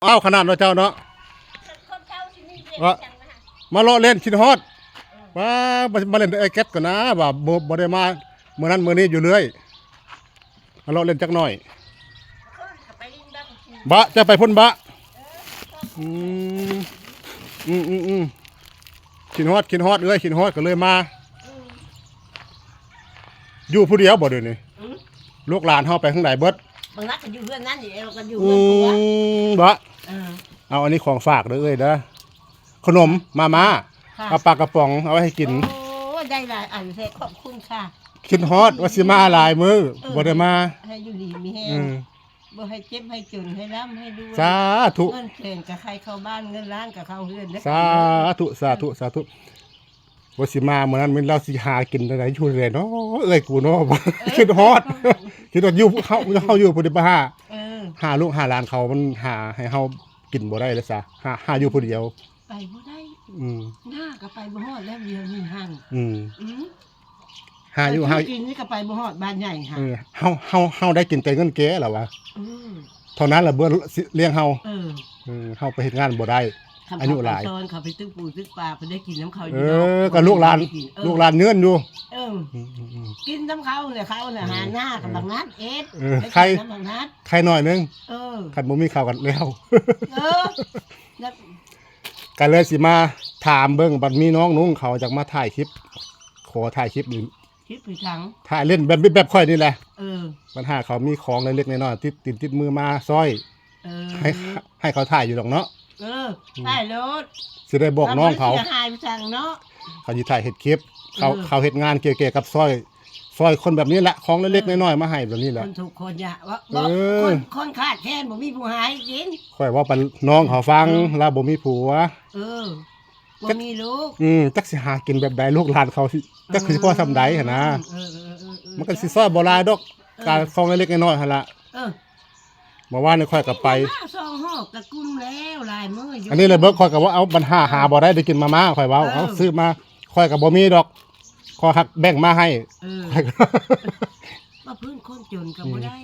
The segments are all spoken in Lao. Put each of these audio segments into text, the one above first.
ອ້າວ ຂະໜາດເນາະເຈົ້າເນາະ ຄົນເກົ່າຊິມີວຽກ ວ່າ ຫຍັງນະ ມາເລາະເລ່ນ ຄິດຮອດ ວ່າ ມາ ມາເລ່ນເອື້ອຍແກັດກ່ອນນາ ວ່າບໍ່ ບໍ່ໄດ້ມາມື້ນັ້ນມື້ນີ້ຢູ່ເລື້ອຍ ມາເລາະເລ່ນຈັກໜ້ອຍ ເອີ ກໍໄປຫຼິ້ນບາງທີ ບະ ຈະໄປພຸ້ນບະ ເອີ ອືມ ອືມໆໆ ຄິດຮອດ ຄິດຮອດເອື້ອຍ ຄິດຮອດກໍເລີຍມາ ອືມ ຢູ່ຜູ້ດຽວບໍ່ດຽວນີ້? ອືມ ລູກຫຼານເຮົາໄປທາງໃດເບິດ? ບາງນັດກໍຢູ່ເຮືອນນັ້ນ ອີກແລ້ວກໍຢູ່ເຮືອນຜົວ ອືມ ບະ ເອີ ເອົາ ອັນນີ້ຂອງຝາກເດີເອື້ອຍເດີ ຂະໜົມ ມາມ່າ ຄ່ະ ເອົາປາກະປ໋ອງ ເອົາໄວ້ໃຫ້ກິນ ໂອ້ ໄດ້ຫຼາຍອັນແທ້ ຂອບຄຸນຄ່ະ ຄິດຮອດວ່າຊິມາຫຼາຍມື້ ເອີ ບໍ່ໄດ້ມາ ໃຫ້ຢູ່ດີມີແຮງ ອືມ ບໍ່ໃຫ້ເຈັບໃຫ້ຈົນ ໃຫ້ລ່ຳໃຫ້ລວຍ ສາທຸ ເງິນແສນກໍໃຫ້ເຂົ້າບ້ານ ເງິນລ້ານກໍເຂົ້າເຮືອນເດີ ສາທຸ ສາທຸ ສາທຸ ວ່າຊິມາມື້ນັ້ນແມ່ນລາວຊິຫາກິນຈັ່ງໃດຢູ່ແຫຼະເນາະ ເອື້ອຍກູເນາະ ເອີ ຄິດຮອດ ຄິດຮອດຢູ່ ເຮົາ ເຮົາຢູ່ພຸ້ນເດ ບໍ່ຫາ ເອີ ຫາລູກຫາຫຼານເຂົາ ມັນຫາໃຫ້ເຮົາກິນບໍ່ໄດ້ແລ້ວຊະ ຫາ ຫາຢູ່ຜູ້ດຽວ ໄປບໍ່ໄດ້ ອືມ ໜ້າກໍໄປບໍ່ຮອດແລ້ວ ດຽວນີ້ຫັ້ນ ອືມ ອືມ ຫາຢູ່ ຫາກິນນີ້ກໍໄປບໍ່ຮອດບ້ານໃຫຍ່ຫັ້ນ ເອີ ເຮົາ ເຮົາ ເຮົາໄດ້ກິນແຕ່ເງິນແກລະວ່າ ເອີ ເທົ່ານັ້ນລະເບິ່ງລ້ຽງເຮົາ ເອີ ເອີ ເຮົາໄປເຮັດງານບໍ່ໄດ້ ອາຍຸຫຼາຍ ເຂົາໄປຊອນ ເຂົາໄປຕຶກປູຕຶກປາ ເພິ່ນໄດ້ກິນນຳເຂົາຢູ່ ເອີ ເນາະ ກໍລູກຫຼານ ເອີ ລູກຫຼານເງິນຢູ່ ເອີ ອືມໆໆ ກິນນຳເຂົາແຫຼະ ເຂົານະ ເອີ ຫາໜ້າກັບບັກນັດເອັດ ເອີ ໄດ້ກິນນຳບັກນັດ ໄຄໜ້ອຍໜຶ່ງ ເອີ ຄັນບໍ່ມີເຂົາກັນແລ້ວ ເອີ ກໍເລີຍຊິມາຖາມເບິ່ງ ບັດມີນ້ອງນຸ່ງເຂົາຢາກມາຖ່າຍຄລິບ ຂໍຖ່າຍຄລິບນີ້ ຄລິບຄືຫຍັງ? ຖ່າຍເລ່ນແບບ ແບບຂ້ອຍນີ້ແຫຼະ ເອີ ບັນຫາເຂົາມີຂອງເລັກໆນ້ອຍໆ ຕິດຕີນຕິດມືມາຊ່ອຍ ເອີ ໃຫ້ ໃຫ້ເຂົາຖ່າຍຢູ່ດອກເນາະ ເອີ ຖ່າຍໂລດ ຊິໄດ້ບອກນ້ອງເຂົາ ເຮົາບໍ່ໄດ້ເສຍຫາຍຫຍັງເນາະ ເຂົາຊິຖ່າຍເຮັດຄລິບ ເຂົາ ເອີ ເຂົາເຮັດງານກ່ຽວກັບຊ່ອຍ ຊ່ອຍຄົນແບບນີ້ແຫຼະ ຂອງເລັກໆ ເອີ ນ້ອຍໆ ມາໃຫ້ແບບນີ້ແຫຼະ ຄົນທຸກຄົນຍາກ ເອີ ຄົນ ຄົນຂາດແຄນບໍ່ມີຜູ້ໃຫ້ກິນ ຂ້ອຍເວົ້າປານນ້ອງເຂົາຟັງ ເອີ ລາວບໍ່ມີຜົວ ເອີ ບໍ່ມີລູກ ອືມ ຈັກຊິຫາກິນແບບໃດ ລູກຫຼານເຂົາຊິ ຈັກຊິພໍສ່ຳໃດຫັ້ນນະ ເອີ ເອີ ມັນກໍຊິຊ່ອຍບໍ່ຫຼາຍດອກ ເອີ ການຂອງເລັກໆນ້ອຍໆຫັ້ນລະ ເອີ ເມື່ອວານນີ້ຂ້ອຍກໍໄປ ມາສອງຮອບກະກຸ້ມແລ້ວ ຫຼາຍມື້ຢູ່ ອັນນີ້ແຫຼະເບິ່ງ ຂ້ອຍກໍວ່າ ເອົາ ບັນຫາຫາບໍ່ໄດ້ ໄດ້ກິນມາມ່າ ຂ້ອຍເວົ້າ ເອີ ເອົາ ຊື້ມາ ຂ້ອຍກໍບໍ່ມີດອກ ຂ້ອຍຮັກແບ່ງມາໃຫ້ ເອີ ວ່າພື້ນຄົນຈົນກໍບໍ່ໄດ້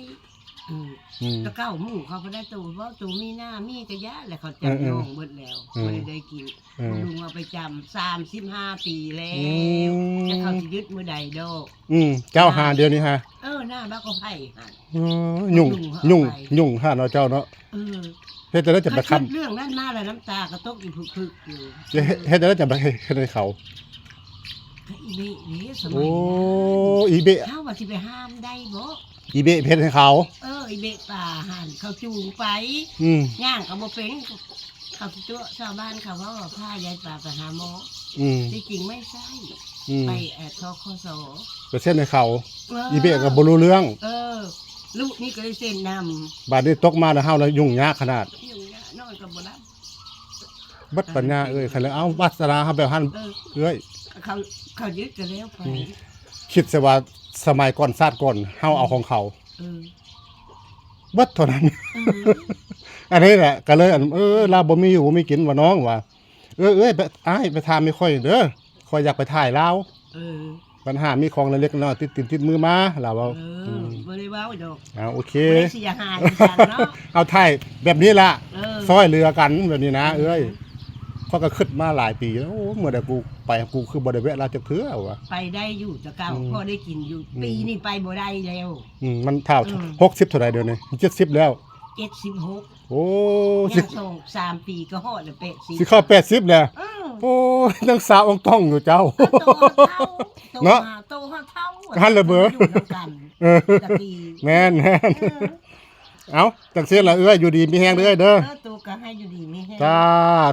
ອືມ ອືມ ອືມ ແຕ່ເກົ່າໝູ່ເຂົາບໍ່ໄດ້ ໂຕເວົ້າ ໂຕມີໜ້າມີກະຢາ ແລ້ວເຂົາຈຳ ເອີ ເອີ ນ້ອງເບິດແລ້ວ ເອີ ບໍ່ໄດ້ ໄດ້ກິນ ເອີ ລຸງເອົາໄປຈຳ ສາມສິບຫ້າປີແລ້ວ ອືມ ຈັກເຂົາຊິຢຸດມື້ໃດດອກ ອືມ ເຈົ້າຫາດຽວນີ້ຫາ ເອີ ໜ້າບາກກໍໄຜ່ຫັ້ນ ເອີ ຫຍຸ້ງ ຫຍຸ້ງ ຫຍຸ້ງຫາເນາະເຈົ້າເນາະ ເອີ ເຮັດຈັ່ງໃດຈັ່ງໄປຄ້ຳ ເລື່ອງນັ້ນມາແລ້ວ ນ້ຳຕາກໍຕົກອີກຜຶກໆຢູ່ ເຮັດ ເຮັດຈັ່ງໃດຈັ່ງໄປເຮັດໃຫ້ເຂົາ ກໍອີເບະເດ້ ສະໄໝ ໂອ້ ອີເບະ ເຮົາວ່າຊິໄປຫ້າມໄດ້ບໍ່ ອີເບະເຮັດໃຫ້ເຂົາ ເອີ ອີເບະປ່າຫັ້ນ ເຂົາຈູງໄປ ອືມ ຍ່າງກໍບໍ່ເປັນ ເຂົາຕົວະຊາວບ້ານເຂົາເວົ້າວ່າພາຍາຍປາໄປຫາໝໍ ອືມ ທີ່ຈິງໄມ່ໃຊ່ ອືມ ໄປ ເອີ ທກສ ໄປເຊັນໃຫ້ເຂົາ ເອີ ອີເບະກໍບໍ່ຮູ້ເລື່ອງ ເອີ ລູກນີ້ກໍໄດ້ເຊັນນຳ ບາດນີ້ຕົກມາແລ້ວເຮົາລະຫຍຸ້ງຍາກຂະໜາດ ຫຍຸ້ງຍາກ ນອນກໍບໍ່ຫຼັບ ເບິດປັນຍາເອີຍ ຄັນແລ້ວ ເອົາ ວາດສະໜາເຮົາແບບຫັ້ນ ເອີ ເອື້ອຍ ເຂົາ ເຂົາຍຶດກໍແລ້ວໄປ ອືມ ຄິດຊະວ່າສະໄໝກ່ອນຊາດກ່ອນ ເຮົາເອົາຂອງເຂົາ ເອີ ເບິດເທົ່ານັ້ນ ເອີ ອັນນີ້ແຫຼະ ກໍເລີຍ ເອີ ລາວບໍ່ມີຢູ່ບໍ່ມີກິນວ່ານ້ອງວ່າ ເອີ ເອື້ອຍ ໄປ ອ້າຍໄປຖາມແມ່ຂ້ອຍເດີ ຂ້ອຍຢາກໄປຖ່າຍລາວ ເອີ ບັນຫາມີຂອງເລັກໆນ້ອຍໆ ຕິດຕີນຕິດມືມາ ລາວເວົ້າ ເອີ ອືມ ບໍ່ໄດ້ເວົ້າດອກ ເອົາ ໂອເຄ ບໍ່ໄດ້ເສຍຫາຍອີຫຍັງເນາະ ເອົາ ຖ່າຍແບບນີ້ລະ ເອີ ຊ່ອຍເຫຼືອກັນແບບນີ້ນະ ເອີ ເອື້ອຍ ຂ້ອຍກໍຄິດມາຫຼາຍປີແລ້ວ ໂອ້ ເມື່ອໃດກູໄປ ກູຄືບໍ່ໄດ້ແວະລາວຈັກເທື່ອວ່າ ໄປໄດ້ຢູ່ແຕ່ເກົ່າ ອືມ ພໍໄດ້ກິນຢູ່ ອືມ ປີນີ້ໄປບໍ່ໄດ້ແລ້ວ ອືມ ມັນເທົ່າ ເອີ ຫົກສິບເທົ່າໃດດຽວນີ້ ເຈັດສິບແລ້ວ ເຈັດສິບຫົກ ໂອ້ ຍັງສອງສາມປີກໍຮອດແລ້ວ ແປດສິບ ຊິເຂົ້າແປດສິບແລ້ວ ເອີ ໂອ້ຍ ຍັງສາວອ່ອງຕ່ອງຢູ່ເຈົ້າ ເອີ ໂຕເຮົາເຖົ້າ ເນາະ ໂຕເຮົາເຖົ້າ ຫັ້ນລະເບີ ຢູ່ນຳກັນ ເອີ ແມ່ນໆ ເອີ ເອົ້າ ຈັ່ງຊີ້ລະເອື້ອຍ ຢູ່ດີມີແຮງເດີ້ເອື້ອຍເດີ້ ເອີ ໂຕກໍໃຫ້ຢູ່ດີມີແຮງ ສາ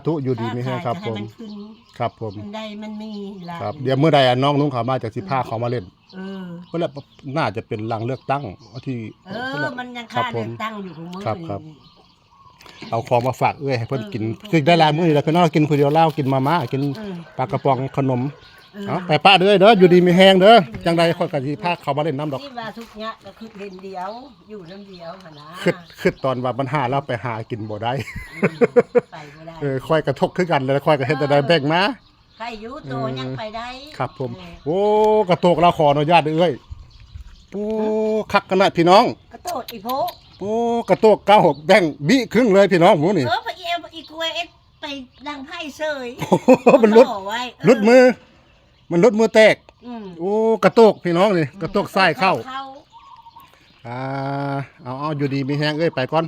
ທຸ ຢູ່ດີມີແຮງ ຄ້າຂາຍກໍໃຫ້ມັນຂຶ້ນ ຄັບຜົມ ຄັບຜົມ ມັນໄດ້ມັນມີຫຼາຍ ຄັບ ດຽວມື້ໃດອັນນ້ອງນຸ່ງເຂົາມາ ຈະຊິພາເຂົາມາຫຼິ້ນ ເອີ ພຸ້ນແຫຼະ ໜ້າຈະເປັນຫຼັງເລືອກຕັ້ງ ວັນທີ ເອີ ພຸ້ນແຫຼະ ມັນຍັງຄາເລືອກຕັ້ງຢູ່ ຄັບຜົມ ມື້ນີ້ ເອົາຂອງມາຝາກເອື້ອຍໃຫ້ເພິ່ນກິນ ເອີ ຊິໄດ້ຫຼາຍມື້ຢູ່ແລ້ວ ເພິ່ນເອົາກິນຜູ້ດຽວ ລາວກິນມາມ່າ ກິນ ເອີ ປາກະປ໋ອງ ຂະໜົມ ເອີ ເອົາ ໄປປະເດີ້ເດີ້ ຢູ່ດີມີແຮງເດີ້ ຈັ່ງໃດຂ້ອຍກໍຊິພາເຂົາມາຫຼິ້ນນຳດອກ ທີ່ວ່າທຸກຍາກກໍຄືເຫັນດຽວ ຢູ່ນຳດຽວຫັ້ນນະ ຄິດ ຄິດຕອນວ່າບັນຫາລາວໄປຫາກິນບໍ່ໄດ້ ອືມ ໄປບໍ່ໄດ້ ເອີ ຂ້ອຍກໍທຸກຄືກັນ ແລ້ວຂ້ອຍກໍເຮັດແນວໃດ ເອີ ແບ່ງມາ ໃຄຢູ່ ໂຕ ເອີ ຍັງໄປໄດ້ ຄັບຜົມ ເອີ ໂອ້ ກະໂຕກລາວ ຂໍອະນຸຍາດເດີ້ເອື້ອຍ ໂອ້ ຄັກຂະໜາດພີ່ນ້ອງ ກະໂຕກອີ່ໂພ ໂອ້ ກະໂຕກເກົ່າແບ່ງບິຄຶ່ງເລີຍພີ່ນ້ອງໝູ່ນີ້ ເອີ ພະເອວອີກວຍເອັດໄປດັງໄຟເສີຍ ມັນຫຼຸດ ຫຼຸດມື ມັນຫຼຸດມືແຕກ ອືມ ໂອ້ ກະໂຕກພີ່ນ້ອງນີ້ ອືມ ກະໂຕກຊາຍເຂົ້າ ເຂົ້າ ອ່າ ເອົາ ເອົາ ຢູ່ດີມີແຮງເອີຍ ໄປກ່ອນ